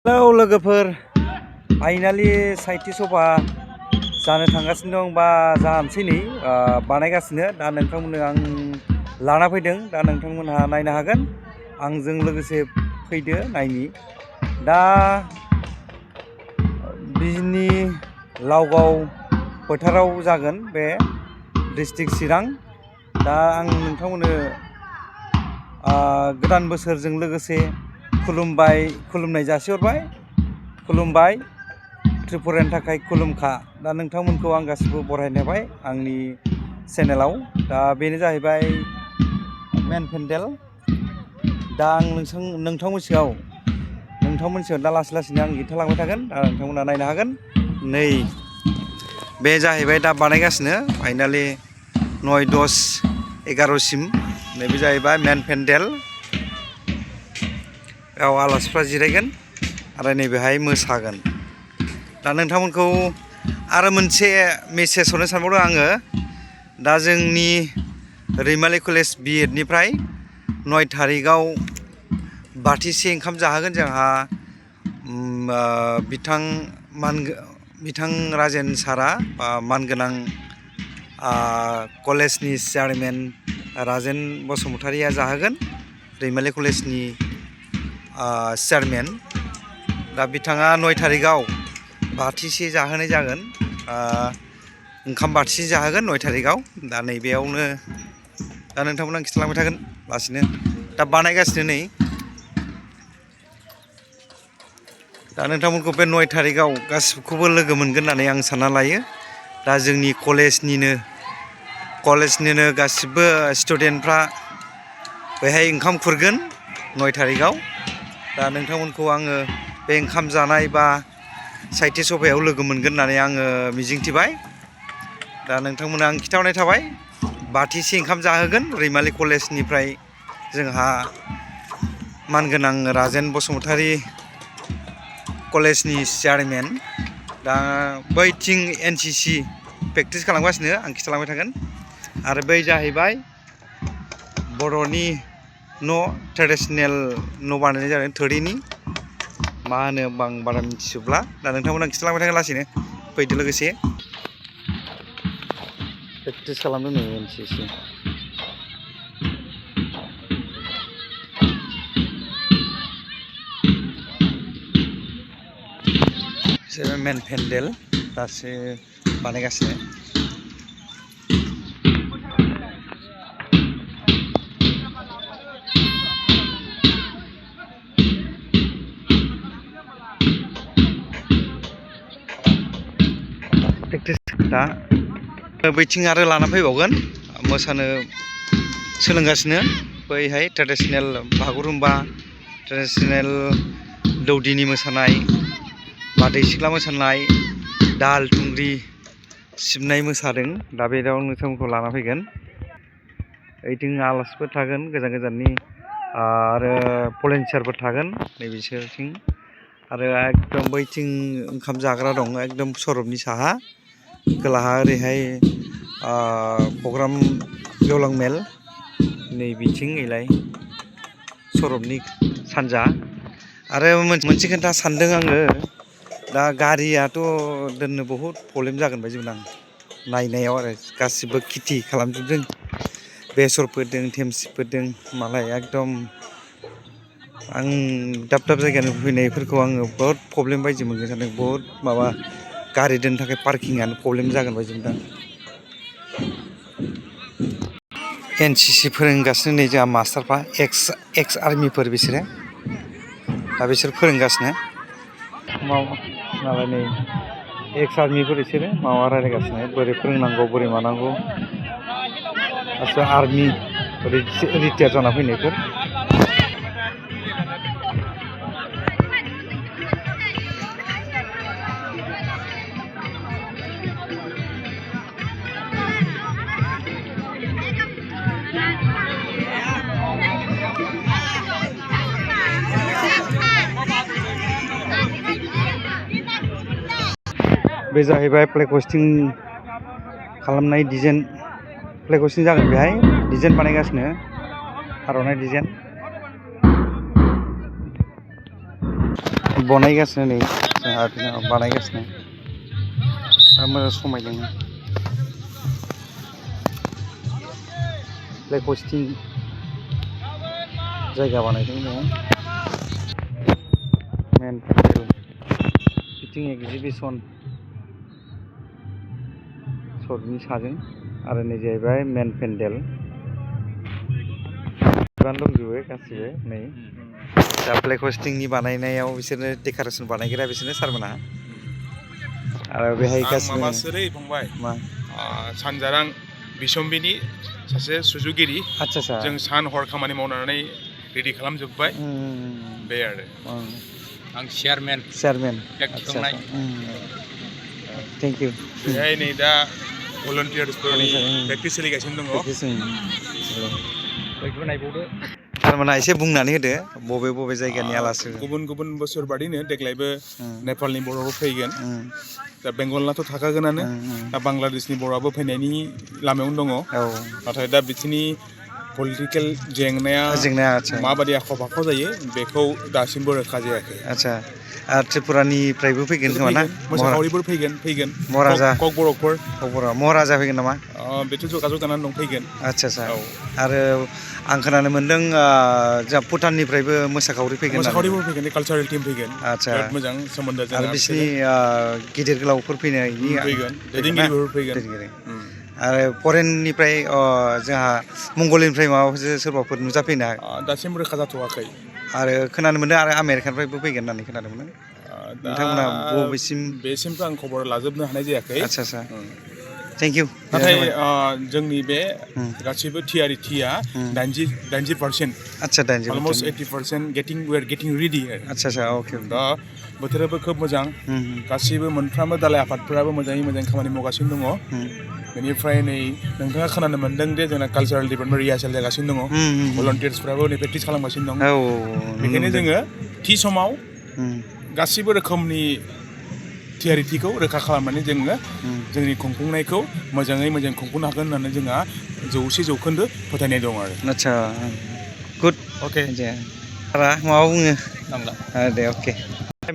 Hello लोगोफोर, finally साहित्य सभा जानो थांगासिनो दं बा जानोसै नै बानायगासिनो। दा नोंथांमोननो आं लाना फैदों। दा नोंथांमोनहा नायनो हागोन, आंजों लोगोसे फैदो नायनि। दा बिजनि लावगाव फोथाराव जागोन बे डिस्ट्रिक्ट चिरां। दा आं नोंथांमोननो गोदान बोसोरजों लोगोसे खुलुमनाय जासिहरबाय, खुलुमबाय त्रिपुरानि थाखाय खुलुमखा। दा नोंथांमोनखौ आं गासिबो बरायबाय आंनि चेनेलाव। दा बेनो जाहैबाय मेन पेन्डेल। दा आं नोंथांमोननि सिगाङाव दा लासै लासैनो आं खिन्थालांबाय थागोन। दा नोंथांमोना नायनो हागोन। नै बे जाहैबाय दा बानायगासिनो फाइनालि 9-10-11सिम। नैबे जाहैबाय मेन पेन्डेल। बेयाव आलासिफ्रा जिरायगोन आरो नैबेहाय मोसागोन। दा नोंथांमोनखौ आरो मोनसे मेसेज हरनो सानबावदों आङो। दा जोंनि रैमालि कलेज बिएडनिफ्राय 9 थारिखआव बाथिसे ओंखाम जाहोगोन जोंहा। बिथां राजेन सारा मानगोनां कलेजनि चेयारमेन राजेन बसुमतारिया जाहोगोन, रैमालि कलेजनि चेयारमेन। दा बिथाङा 9 थारिखआव बाथिसे जाहोनाय जागोन, ओंखाम बाथिसे जाहोगोन 9 थारिखआव। दा नैबेयावनो दा नोंथांमोना आं खिन्थालांबाय थागोन लासैनो। दा बानायगासिनो नै। दा नोंथांमोनखौ बे 9 थारिखआव गासिबखौबो लोगो मोनगोन होननानै आं सानना लायो। दा जोंनि कलेजनिनो गासिबो स्टुडेन्टफ्रा बेहाय ओंखाम खुरगोन 9 थारिखआव। दा नोंथांमोनखौ आङो बे ओंखाम जानाय बा साहित्य सभायाव लोगो मोनगोन होननानै आङो मिजिंथिबाय। दा नोंथांमोना आं खिन्थाहरनाय थाबाय, बाथिसे ओंखाम जाहोगोन रैमालि कलेजनिफ्राय जोंहा मानगोनां राजेन बसुमतारि कलेजनि चेयारमेन। दा बैथिं NCC प्रेक्टिस खालामगासिनो, आं खिन्थालांबाय थागोन। आरो बै जाहैबाय बर'नि ट्रेडिसनेल न' बानायनाय जादों थोरिनि। मा होनो आं बारा मिथिजोबला। दा नोंथांमोना खिन्थालांबाय थागोन लासैनो, फैदो लोगोसे। प्रेक्टिस खालामदों नै NCC। मेन पेन्डेल दासो बानायगासिनो। दा बैथिं आरो लाना फैबावगोन, मोसानो सोलोंगासिनो। बैहाय ट्रेडिसनेल बागुरुम्बा, ट्रेडिसनेल दौदिनि मोसानाय, बारदै सिख्ला मोसानाय, दाहाल थुंग्रि सिबनाय मोसादों। दा बेयाव नोंथांमोनखौ लाना फैगोन। ओइथिं आलासिफोर थागोन गोजान गोजाननि, आरो भलेन्टियारफोर थागोन नैबिसोरथिं। आरो एकदम बैथिं ओंखाम जाग्रा दं, एकदम सरबनि साहा खोलाहा ओरैहाय प्रग्राम गेवलां मेल, नै बिथिं ओइलाय सरबनि सानजा। आरो मोनसे खोथा सानदों आङो, दा गारियाथ' दोननो बहुद प्रब्लेम जागोन बायदि मोनदों आं नायनायाव। आरो गासिबो खेथि खालामजोबदों, बेसर फोदों, थेमसि फोदों मालाय एकदम। आं दाब दाब जायगानिफ्राय फैनायफोरखौ आङो बहुद प्रब्लेम बायदि मोनगोन सानदों। बहुद माबा गारि दोननो थाखाय पार्किंआनो प्रब्लेम जागोन बायदि मोनदों। NCC फोरोंगासिनो नै जोंहा मास्टारफ्रा, एक्स आर्मिफोर बिसोरो। दा बिसोर फोरोंगासिनो नालाय नै एक्स आर्मिफोर बिसोरो माबा रायज्लायगासिनो, बोरै फोरोंनांगौ बोरै मानांगौ। आर्मि रिटायार जाना फैनायफोर। बे जाहैबाय फ्लेग हस्टिं खालामनाय डिजाइन। फ्लेग हस्टिं जागोन, बेहाय डिजाइन बानायगासिनो, आर'नाइ डिजाइन। बनायगासिनो नै जोंहा बानायगासिनो दा मोजां समायदों फ्लेग हस्टिं जायगा बानायदों दङ मेन पेन्डेल बिथिं एगजिबिसन सर्टनि साजों आरो नै जाहैबाय मेन पेन्डेल दंजोबो गासिबो नै दा फ्लेग हस्टिंनि बानायनायाव बिसोरनो डेक'रेसन बानायग्रा बिसोरनो सारमोना आरो बेहाय गासिबो माबासोलै फंबाय मा सानजारां बिसम्बिनि सासे सुजुगिरि आच्छा जों सान हर खामानि मावनानै रेडि खालामजोब्बाय बे आरो आं चेयारमेन थेंक इउ बेहाय नै दा भलन्टियार्सफोरनि प्रेक्टिस सोलिगासिनो दङ सारमोना एसे बुंनानै होदो बबे बबे जायगानि आलासि गुबुन बोसोर बादिनो देग्लायबो नेपालनि बर'बो फैगोन दा बेंगलनाथ' थाखागोनानो दा बांलादेशनि बर'आबो फैनायनि लामायावनो दङ नाथाय दा बिथिंनि पलिटिकेल जेंनाया माबायदि आख' फाख' जायो बेखौ दासिमबो रोखा जायाखै आच्छा आरो त्रिपुरानिफ्रायबो फैगोन खोमा ना मोसाखावरिफोर फैगोन महाराजा ककबरकफोर महाराजा फैगोन नामा बेथ' जगाजग जानानै दं फैगोन आच्छा आरो आं खोनानो मोन्दों जोंहा भुटाननिफ्रायबो मोसाखावरि फैगोन कालचारेल टिम फैगोन आच्छा बिराद मोजां सोमोन्दो आरो बिसिनि गिदिर गोलावफोर फैनायनि फैगोन दैदेनगिरिफोर फैगोन आरो फरेननिफ्राय जोंहा मंगलनिफ्राय माबाफोर सोरबाफोर नुजाफैनो दासिम रोखा जाथ'वाखै आरो खोनानो मोन्दों आरो आमेरिकानिफ्रायबो फैगोन होननानै खोनानो मोन्दों नोंथांमोना बबेसिम बेसिमथ' आं खबर लाजोबनो हानाय जायाखै आच्छा थेंक इउ नाथाय जोंनि बे गासैबो थियारिथिया 90% आच्छा 90% almost 80% we are getting ready आच्छा अके दा बोथोराबो खोब मोजां गासैबो मोनफ्रोमबो दालाय आफादफोराबो मोजाङै खामानि मावगासिनो दङ बेनिफ्राय नै नोंथाङा खोनानो मोन्दों दे जोंना कालचारेल डिपार्टमेन्ट रिहार्सेल जागासिनो दङ भलन्टियार्सफ्राबो नै प्रेक्टिस खालामगासिनो दं बेखायनो जोङो थि समाव गासैबो रोखोमनि थियारिथिखौ रोखा खालामनानै जोङो जोंनि खुंफुंनायखौ मोजाङै खुंफुंनो हागोन होननानै जोंहा 100% फोथायनाय दं आरो आच्छा गुड अके सारा माबा बुङो दे अके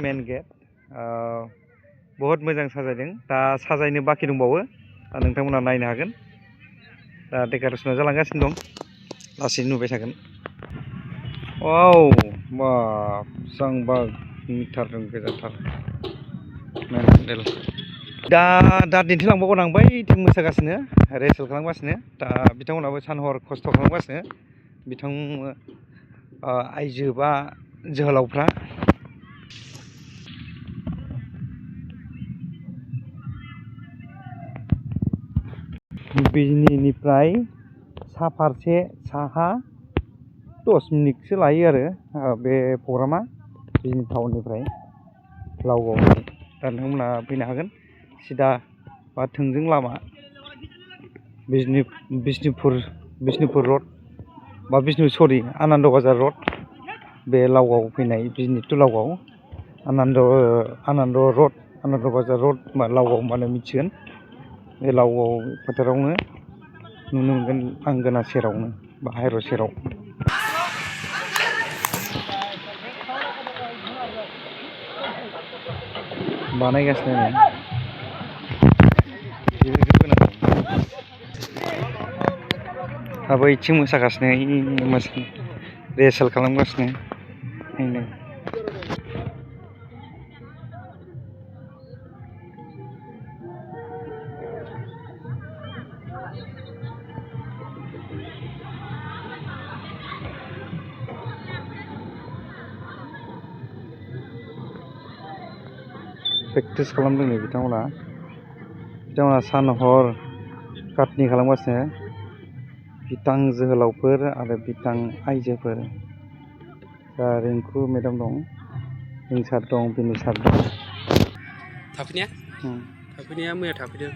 मेन गेट बहुद मोजां साजायदों दा साजायनो बाखि दंबावो नोंथांमोना नायनो हागोन दा डेक'रेसना जालांगासिनो दं लासैनो नुबाय थागोन वाव बाब सांबा मिटारजों गोजाथार मेन पेन्डेल दा दिन्थिलांबावगोन आं बैथिं मोसागासिनो रिहार्सेल खालामगासिनो दा बिथांमोनाबो सान हर खस्थ' खालामगासिनो बिथां आइजो बा जोहोलावफ्रा बिजनिनिफ्राय सा फारसे साहा 10 मिनिटसो लायो आरो बे प्रग्रामा बिजनि टाउननिफ्राय लावगाव दा नोंथांमोना फैनो हागोन सिदा बा थोंजों लामा बिष्णुपुर रड बा आनन्द बाजार रड बे लावगाव फैनाय बिजनि टु लावगाव आनन्द बाजार रड लावगाव होनबानो मिथिगोन बे लावगाव फोथारावनो नुनो मोनगोन आंगोना सेरावनो बा हाइर' सेराव बानायगासिनो बैथिं मोसागासिनो रिहार्सेल खालामगासिनो प्रेक्टिस खालामदों नै बिथांमोना सान हर काटनि खालामगासिनो बिथां जोहोलावफोर आरो बिथां आइजोफोर दा रिंकु मेडाम दं रिंसार दं बिनिसार दं थाफैनाया मैया थाफैदों